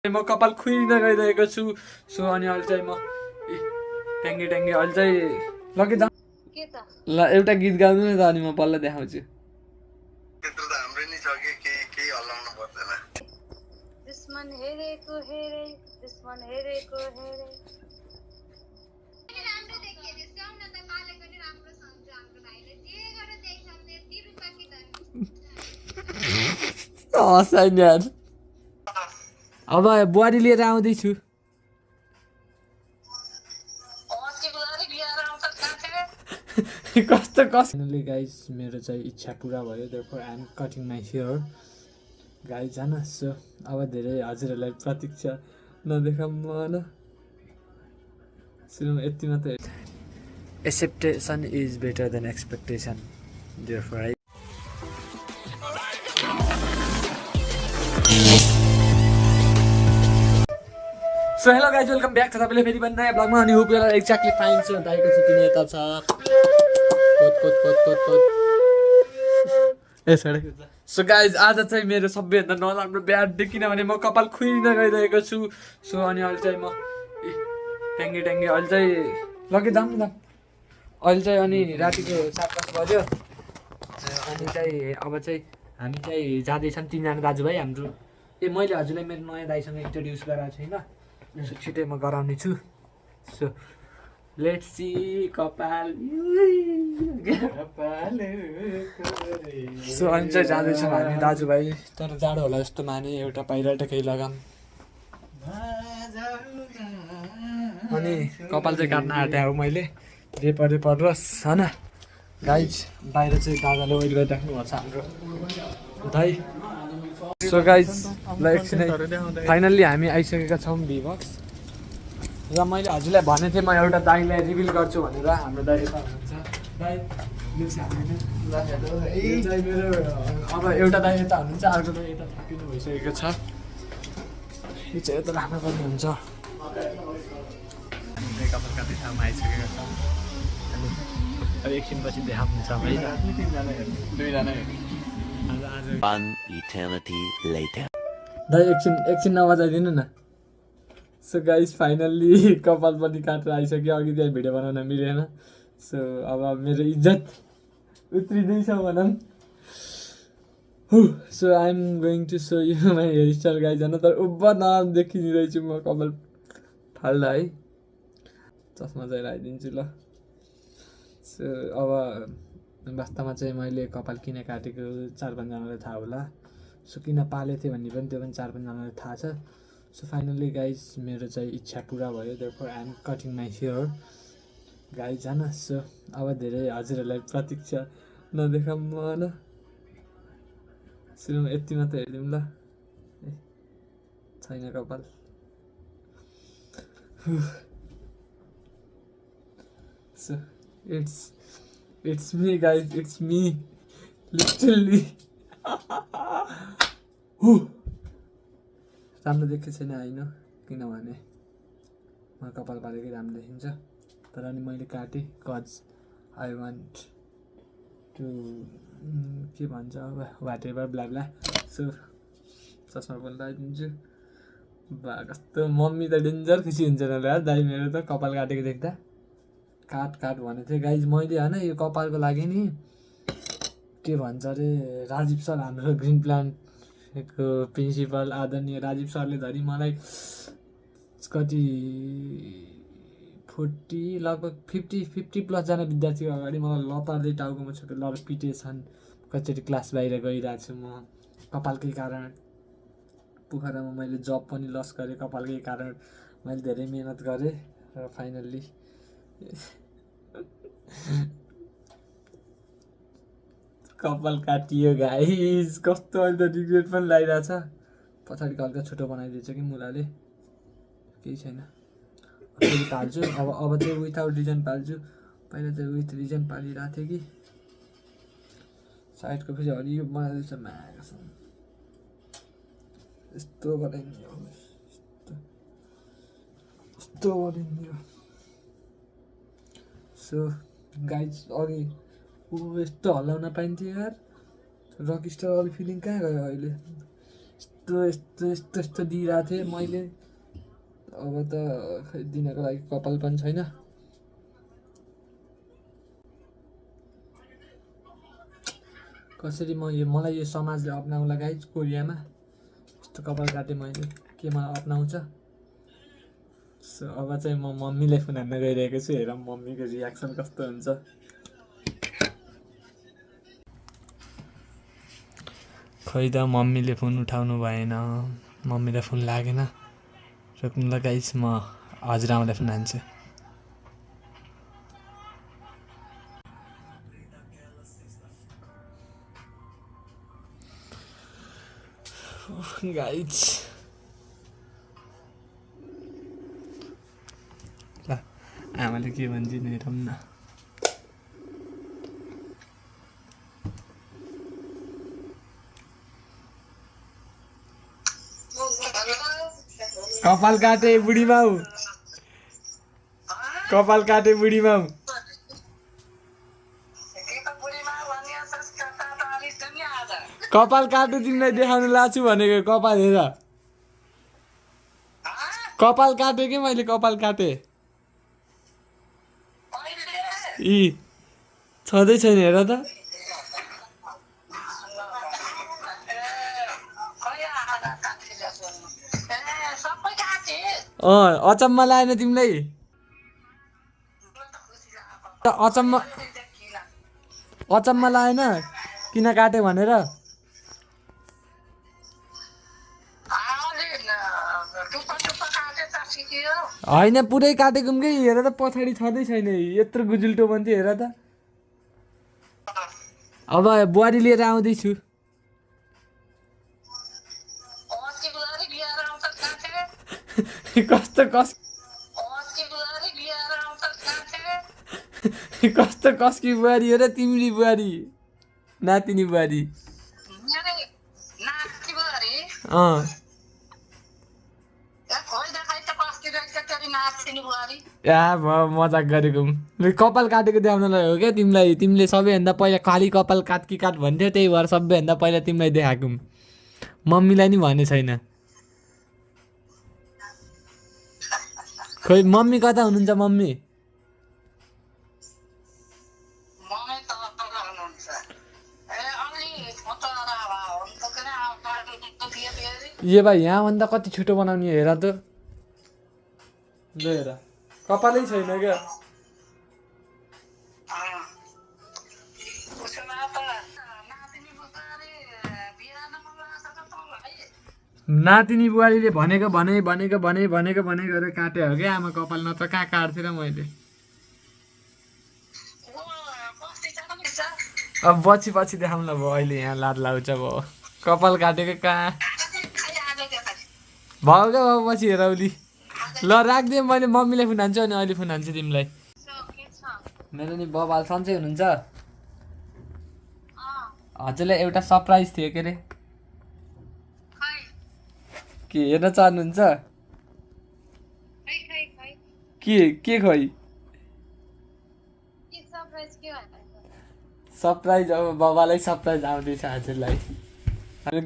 म कपाल खुइन गइरहेको छु सो अनि अहिले चाहिँ म ट्याङ्गी ट्याङ्गी अहिले चाहिँ लगे जाउँ ल एउटा गीत गाउनु न त अनि म बल्ल देखाउँछु त्यत्रो त हाम्रै नि छ कि केही हल्लाउनु पर्दैन दुश्मन हेरेको हेरे दुश्मन हेरेको हेरे राम्रो देखिए साउन त पालेको नि राम्रो सम्झ हाम्रो भाइले जे गरेर देखाउने 30 रुपैयाँ कि त हँसाइन यार अब बुहारी लिएर आउँदैछु कस्तो फाइनली गाइज मेरो चाहिँ इच्छा पुरा भयो therefore I am cutting my hair guys जान सो अब धेरै हजुरहरूलाई प्रतीक्षा नदेखाऊँ म होइन सुनौँ यति मात्रै acceptance is better than expectation therefore है so hello guys welcome back छ तपाईँले फेरि पनि नयाँ ब्लगमा अनि होप यसलाई एक्ज्याक्टली फाइन छु अन्त आएको छु तिमी यता छ सो गाइज आज चाहिँ मेरो सबैभन्दा नराम्रो ब्याड डे किनभने म कपाल खुइन गइरहेको छु सो अनि अहिले चाहिँ म ट्याङ्गी ट्याङ्गी अहिले चाहिँ लगे जाउँ न अहिले चाहिँ अनि रातिको 7:00 बज्यो अनि चाहिँ अब चाहिँ हामी चाहिँ जाँदैछौँ तिनजना दाजुभाइ हाम्रो मैले हजुरलाई मेरो नयाँ दाइसँग इन्ट्रोड्युस गराएको छैन सो छिटै म गराउने छु सो लेट्स सी कपाल सो अनि चाहिँ जाँदैछौँ हामी दाजुभाइ तर जाडो होला जस्तो माने एउटा बाहिरबाट केही लगाऊँ अनि कपाल चाहिँ काट्न आँटे हो मैले जे परे परोस् होइन गाइज बाहिर चाहिँ दादाले वेट गरिराख्नु भएको छ हाम्रो दाइ सो गाइज ल एकछिनै फाइनल्ली हामी आइसकेका छौँ भिबक्स र मैले हजुरलाई भनेको थिएँ म एउटा दाइलाई रिभिल गर्छु भनेर हाम्रो दाइ यता हुनुहुन्छ दाइ मेरो अब एउटा दाइ यता हुनुहुन्छ अर्को दाइ यता थाकिनु भइसकेको छ यो चाहिँ यता राख्नु पर्ने हुन्छ कपाल काट्दै ठाउँमा आइसकेका छौँ अनि अब एकछिनपछि देखाउनुहुन्छ है दुईजना One eternity later. दाइ एकछिन नबजाइदिनु न सो गाइज फाइनल्ली कपाल पनि काटेर आइसक्यो अघि त्यहाँ भिडियो बनाउन मिलेन सो अब मेरो इज्जत उत्रिँदैछ भनौँ so I am going to show you my hair style guys होइन तर उब्बर नराम्रो देखिरहेछु म कपाल फाल्दा है चस्मा चाहिँ लगाइदिन्छु ल सो अब वास्तवमा चाहिँ मैले कपाल किन काटेको 4-5जनालाई थाहा होला सो किन पालेको थिएँ भन्ने पनि त्यो पनि 4-5जनालाई थाहा छ सो फाइनल्ली गाइज मेरो चाहिँ इच्छा पुरा भयो therefore I am cutting my hair guys जान सो अब धेरै हजुरहरूलाई प्रतीक्षा नदेखाऊँ म होइन सुनौँ यति मात्रै हेरिदिउँ ल छैन कपाल so It's me guys, it's me. Literally. राम्रो देखेको छैन होइन किनभने म कपाल पालेकै राम्रो देखिन्छ तर अनि मैले काटेँ कज आई वान्ट टु के भन्छ अब whatever blah blah so चस्मा पनि लगाइदिन्छु बा कस्तो मम्मी त डेन्जर खुसी हुन्छ होला दाइ मेरो त कपाल काटेको देख्दा काट भनेको थिएँ गाइज मैले होइन यो कपालको लागि नि के भन्छ अरे राजीव सर हाम्रो ग्रिन प्लान्टको प्रिन्सिपल आदरणीय राजीव सरले धरि मलाई कति 40 लगभग 50+ विद्यार्थीको अगाडि मलाई लतार्दै टाउकोमा छोपेर लर पिटेछन् कतिचोटि क्लास बाहिर गइरहेको छु म कपालकै कारण पोखरामा मैले जब पनि लस गरेँ कपालकै कारण मैले धेरै मिहिनेत गरेँ र फाइनल्ली कपाल काटियो गाइस कस्तो अहिले त रिग्रेट पनि लागिरहेछ पछाडिको हल्का छोटो बनाइदिएछ कि मुलाले केही छैन फेरि पाल्छु अब चाहिँ विथआउट रिजन पाल्छु पहिला चाहिँ विथ रिजन पालिरहेको थिएँ कि साइडको फेरि हरियो बनाइदिएछ मागासम्म यस्तो बनाइदियो यस्तो बनाइदियो सो गाइज अघि यस्तो हल्लाउन पाइन्थ्यो यार रक स्टार अलिक फिलिङ कहाँ गयो अहिले यस्तो यस्तो दिइरहेको थिएँ मैले। अब त खै दिनको लागि कपाल पनि छैन। कसरी मलाई यो समाजले अपनाउला गाइज। कोरियामा यस्तो कपाल काटेँ मैले, के मलाई अपनाउँछ? सो अब चाहिँ म मम्मीलाई फोन हान्न गइरहेको छु। हेरौँ मम्मीको रियाक्सन कस्तो हुन्छ। खै त मम्मीले फोन उठाउनु भएन, मम्मीलाई फोन लागेन। रोक्नु ल गाइस, म हजुरआमालाई फोन हान्छु। गाइस ल आमाले के भन्छन् हेरौँ न। कपाल काटे बुढी माउ, कपाल काटे बुढी माउ। कपाल काटे तिमीलाई देखाउनु लाछु भनेको। कपाल हेर, कपाल काटे के मैले, कपाल काटे। इ छँदै छैन हेर त। अचम्म लागेन तिमीलाई? अचम्म लागेन किन काटे भनेर? होइन पुरै काटेको कि। हेर त पछाडि छँदै छैन, यत्रो गुजुल्टो मान्छे हेर त। अब बुहारी लिएर आउँदैछु। कस्तो कसकी बुहारी हो र तिम्री बुहारी, नातिनी बुहारी। मजाक गरेको। कपाल काटेको देखाउनलाई हो क्या तिमीलाई। तिमीले सबैभन्दा पहिला खाली कपाल काट कि काट भन्थ्यौ, त्यही भएर सबैभन्दा पहिला तिमीलाई देखाएको। मम्मीलाई नि भने छैन। खोइ मम्मी कता हुनुहुन्छ? मम्मी ये भाइ यहाँभन्दा कति छिटो बनाउने हेर त। ल हेर कपालै छैन क्या। नातिनी बुहारीले भनेको गरेर काटे हो क्या आमा कपाल, नत्र कहाँ काट्थेँ र मैले। अब पछि देखाउँ ल। अहिले यहाँ लाद लाउँछ भयो। कपाल काटेको कहाँ भयो क्या बाबु, पछि हेर उली। ल राखिदिएँ मैले, मम्मीलाई फोन हान्छु अनि अहिले फोन हान्छु तिमीलाई। मेरो नि बबाल सन्चै हुनुहुन्छ? हजुरलाई एउटा सरप्राइज थियो के अरे। के हेर्न चाहनुहुन्छ? के खै सरप्राइज? अब बाबालाई सरप्राइज आउँदैछ हजुरलाई।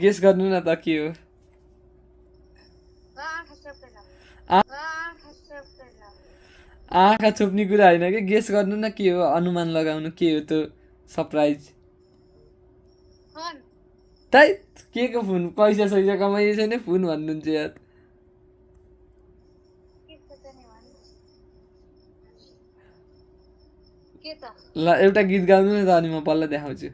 गेस गर्नु न त के हो। आँखा छोप्ने कुरा होइन कि, गेस गर्नु न के हो, अनुमान लगाउनु के हो त्यो सरप्राइज। तै के को फोन? पैसा सैसा कमाइएको छैन फोन भन्नुहुन्छ यार। ल एउटा गीत गाउनु न त, अनि म बल्ल देखाउँछु।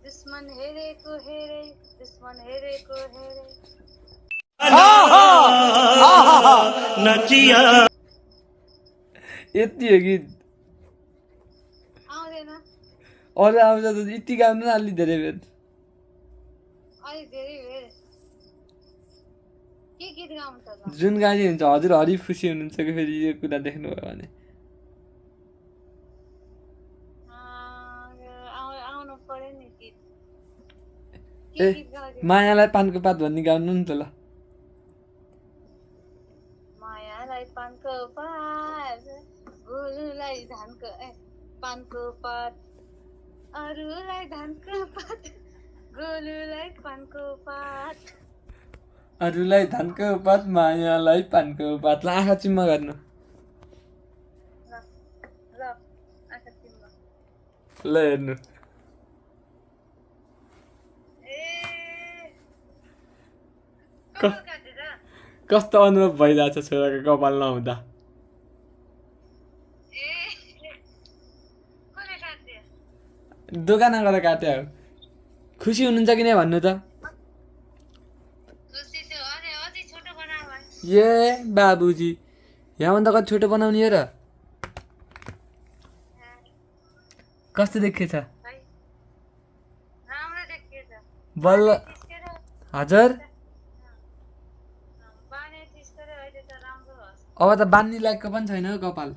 दुश्मन हेरेको हेरे, दुश्मन हेरेको हेरे। यति हो गीत? अरू आउँछ त यति गाउनु न अलि धेरै बेर। जुन गाडी हुन्छ हजुर हरि खुसी हुनुहुन्छ कि फेरि यो कुरा देख्नुभयो भने। ए मायालाई पानको पात भन्ने गाउनु नि त ल। मायालाई पानको पात पानको पात अरूलाई धानको पात गोलुलाई पानको पात अरूलाई धानको पात मायालाई पानको पात। ल आँखा चिम्मा गर्नु। ल आँखा चिम्म ल हेर्नु। कपाल काटेर कस्तो अनुभव भइरहेछ छोराको कपाल नहुँदा। कसले काट्यो दोकानमा गएर काट्यो। खुसी हुनुहुन्छ कि नै भन्नु त। खुसी छु अझै छोटो बनाऊ भाइ ए बाबुजी यहाँभन्दा कति छोटो बनाउने हो र। कस्तो देखिएछ भाइ राम्रो देखिएछ बल्ल। त्यसकेर हजुर बाने त्यसकेर अहिले त राम्रो होस् अब त बान्ने लायकको पनि छैन हौ कपाल।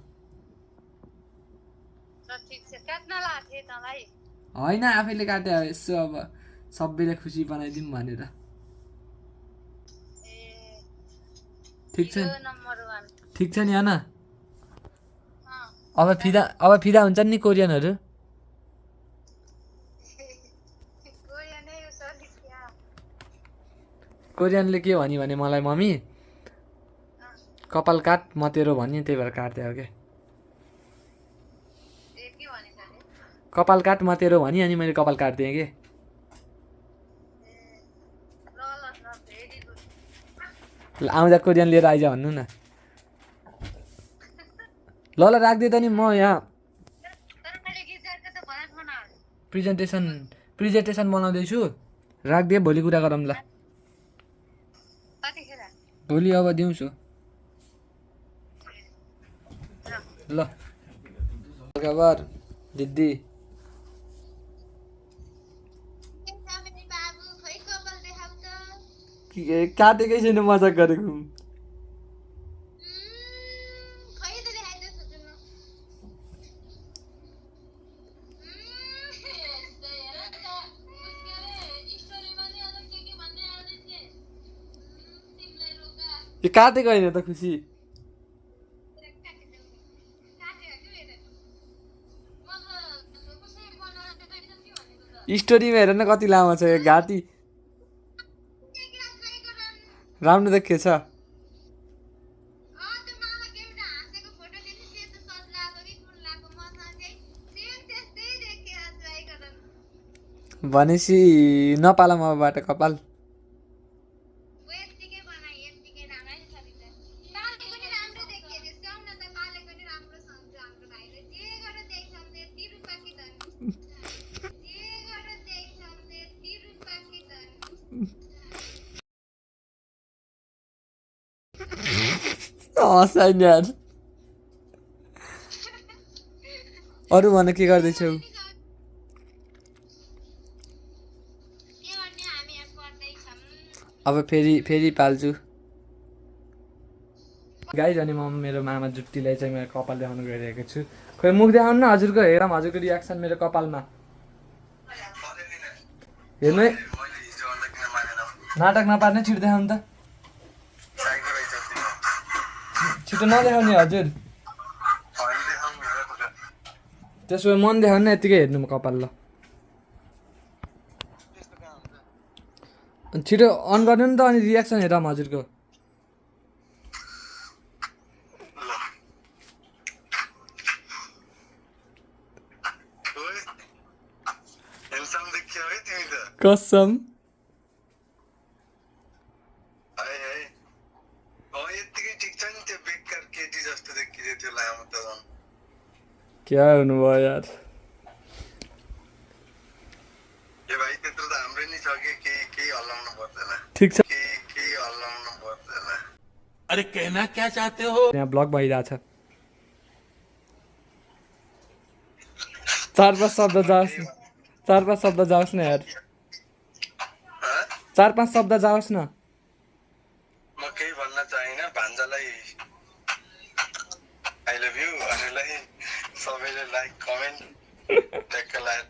ल ठिक छ काट्न लाग्थ्यो थिएँ तँलाई होइन आफैले काटे यसो अब सबैले खुसी बनाइदिउँ भनेर। ए ठिक छ हिरो नम्बर 1 ठिक छ नि होइन। अब फिदा हुन्छन् नि कोरियनहरू। कोरियनै हो सरी क्या कोरियनले के भन्यो भने मलाई मम्मी कपाल काट म तेरो भन्यो त्यही भएर काट्दै हो क्या। ए के भनेछ अरे कपाल काट म तेरो भनी अनि मैले कपाल काटिदिएँ कि। ल ल ल भेरी गुड ल आउँदा कोरियन लिएर आइज भन्नु न। ल ल राखिदिए त नि म यहाँ तर मैले गीत गाएको त भन प्रेजेन्टेसन बनाउँदैछु। राखिदिए भोलि कुरा गरौँ ल। कतिखेर भोलि अब दिउँसो ल। खबर दिदी बाबु खै कपाल देखाउ त काटेकै छैन मजाक गरेको। खै त देखाइदे सुजुन यो काटेको होइन त खुसी। स्टोरीमा हेर न कति लामो छ यो घाँटी। राम्रो देखिएछ। भनेपछि नपाला मबाट कपाल। हँसाइन यार। अरू भन के गर्दैछौ। अब फेरि पाल्छु गाइज। अनि म मेरो मामा जुट्टीलाई चाहिँ मेरो कपाल देखाउनु गइरहेको छु। खोइ मुख देखाउनु न हजुरको। हेरौँ हजुरको रियाक्सन मेरो कपालमा। हेर्नु है नाटक नपार्ने छिटो देखाउनु त। छिटो नदेखाउने हजुर। त्यसो भए मन देखाउनु न यत्तिकै हेर्नु म कपाल। ल छिटो अन गर्नु नि त अनि रियाक्सन हेरौँ हजुरको। कसम क्या हुनुभयो यार। ठिक छ अरे कहना क्या चाहते हो। यहाँ ब्लग भइरहेछ। 4-5 शब्द जाओस् न यार। 4-5 शब्द जाओस् न। म केही भन्न चाहिन्न भान्जालाई आई लभ यु अरूलाई सबैले like comment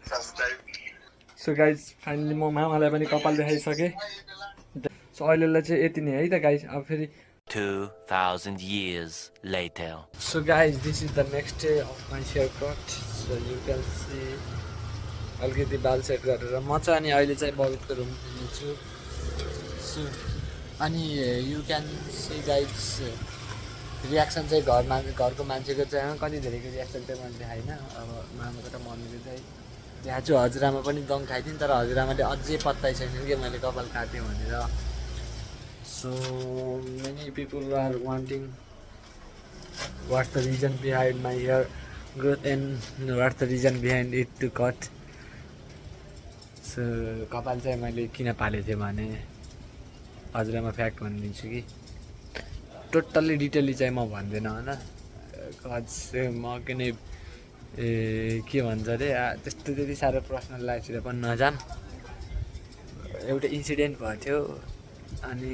subscribe. So guys finally म मामालाई पनि कपाल देखाइसकेँ। सो अहिलेलाई चाहिँ यति नै है त गाइज। अब फेरि 2,000 years later. So guys, this is the next day of my haircut. So you can see अलिकति बाल सेट गरेर म चाहिँ अनि अहिले चाहिँ बबीको रुम हिँड्छु. सो अनि you can see guys reaction चाहिँ घरको मान्छेको चाहिँ कति धेरैको रियाक्सन चाहिँ मैले देखाइनँ. अब मामाको र मम्मीको चाहिँ त्यहाँ चाहिँ हजुरआमा पनि दङ खाइदिन्, तर हजुरआमाले अझै पत्ता छैन कि मैले कपाल काटेँ भनेर. So many people are wanting what's the reason behind my hair growth and what's the reason behind it to cut. So कपाल चाहिँ मैले किन पालेको थिएँ भने हजुरआमा फ्याक्ट भनिदिन्छु कि टोटल्ली डिटेली चाहिँ म भन्दिनँ होइन. कज म किन के भन्छ अरे त्यस्तो त्यति साह्रो पर्सनल लाइफतिर पनि नजाम. एउटा इन्सिडेन्ट भएको थियो अनि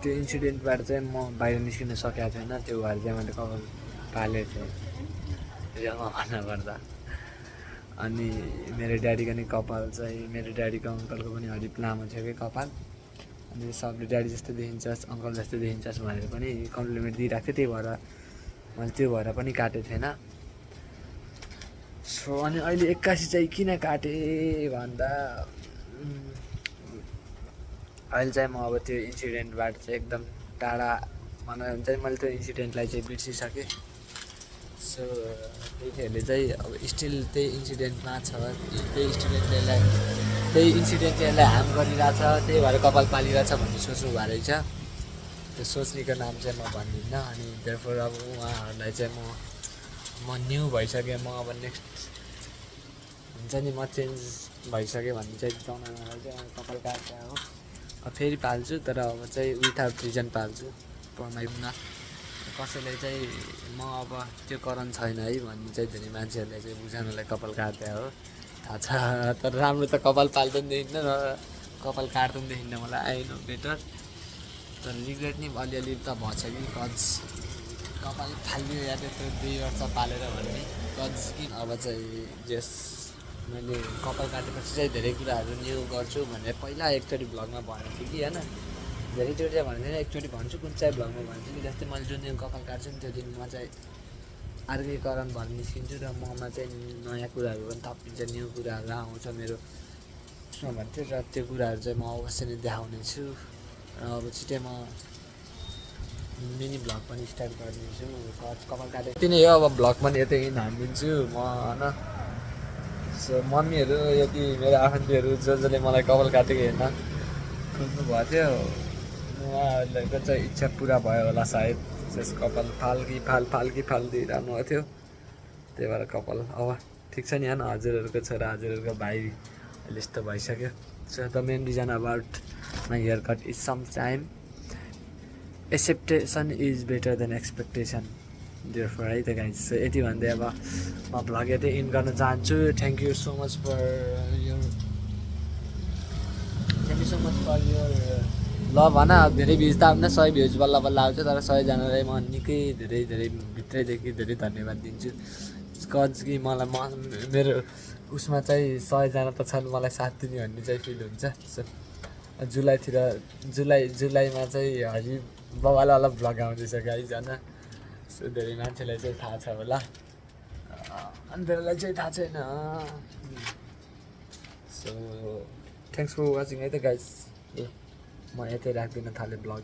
त्यो इन्सिडेन्टबाट चाहिँ म बाहिर निस्किन सकेको थिएन. त्यो भएर चाहिँ मैले कपाल पालेको थिएँ रियलमा भन्नुपर्दा. अनि मेरो ड्याडीको नि कपाल चाहिँ मेरो ड्याडीको अङ्कलको पनि अलिक लामो थियो कि कपाल. अनि सबले ड्याडी जस्तो देखिन्छस् अङ्कल जस्तो देखिन्छस् भनेर पनि कम्प्लिमेन्ट दिइरहेको थियो. त्यही भएर मैले त्यो भएर पनि काटेको थिएन. सो अनि अहिले 81 चाहिँ किन काटेँ भन्दा अहिले चाहिँ म अब त्यो इन्सिडेन्टबाट चाहिँ एकदम टाढा मलाई चाहिँ मैले त्यो इन्सिडेन्टलाई चाहिँ बिर्सिसकेँ. सो केटीहरूले चाहिँ अब स्टिल त्यही इन्सिडेन्टमा छ, त्यही इन्सिडेन्टले हार्म गरिरहेछ, त्यही भएर कपाल पालिरहेछ भन्ने सोच्नु भएको रहेछ. त्यो सोच्नेको नाम चाहिँ म भन्दिनँ. अनि देयरफोर अब उहाँहरूलाई चाहिँ म न्यू भइसकेँ. म अब नेक्स्ट हुन्छ नि म चेन्ज भइसकेँ भन्ने चाहिँ जनाउनलाई चाहिँ कपाल काट्दा हो. अब फेरि पाल्छु तर अब चाहिँ विथआउट रिजन पाल्छु. पढ्दैमा कसैले चाहिँ म अब त्यो करन छैन है भन्ने चाहिँ धेरै मान्छेहरूले चाहिँ बुझाउनलाई कपाल काट्दा हो थाहा छ. तर राम्रो त कपाल पाल्दा पनि देखिन्न र कपाल काट्दा पनि देखिन्न मलाई. I know better. तर रिग्रेट नि अलिअलि त भएछ कि कज कपाल फालिदियो या त्यत्रो 2 वर्ष पालेर भन्ने कज कि अब चाहिँ जस मैले कपाल काटेपछि चाहिँ धेरै कुराहरू न्यू गर्छु भनेर पहिला एकचोटि भ्लगमा भनेको थिएँ कि होइन. धेरैचोटि चाहिँ भन्दैन, एकचोटि भन्छु कुन चाहिँ भ्लगमा भन्छु कि जस्तै मैले जुन दिन कपाल काट्छु नि त्यो दिन म चाहिँ अर्कै कारण भएर निस्किन्छु र ममा चाहिँ नयाँ कुराहरू पनि थपिन्छ, न्यू कुराहरू आउँछ मेरो उसमा भन्थ्यो. र त्यो कुराहरू चाहिँ म अवश्य नै देखाउने छु. र अब छिटै म मिनी भ्लग पनि स्टार्ट गरिदिन्छु. कपाल काटेँ यति नै हो. अब भ्लग पनि यतै हानिदिन्छु म होइन. सो मम्मीहरू यति मेरो आफन्तीहरू जसले मलाई कपाल काटेको हेर्न खोज्नु भएको थियो उहाँहरूको चाहिँ इच्छा पुरा भयो होला सायद. जस कपाल फाल दिइरहनु भएको थियो त्यही भएर कपाल अब ठिक छ नि होइन. हजुरहरूको छोरा हजुरहरूको भाइ अहिले यस्तो भइसक्यो. So the main reason about my hair cut is some time acceptance is better than expectation. Therefore है त गाइज. सो यति भन्दै अब म भ्लग यतै इन गर्न चाहन्छु. Thank you so much for यो लभ होइन. धेरै भ्युज त आउँदैन, 100 भ्युज बल्ल बल्ल आउँछ. तर 100जनालाई म निकै धेरै भित्रैदेखि धेरै धन्यवाद दिन्छु. कज कि मलाई मेरो उसमा चाहिँ 100जना त छन् मलाई साथ दिने भन्ने चाहिँ फिल हुन्छ. सो जुलाईमा चाहिँ हरि बाबालाई भ्लग आउँदैछ गाइज होइन. सो धेरै मान्छेलाई चाहिँ थाहा छ होला अनि धेरैलाई चाहिँ थाहा छैन. सो थ्याङ्क्स फर वाचिङ है त गाइज. म यतै राख्दिनँ थालेँ भ्लग.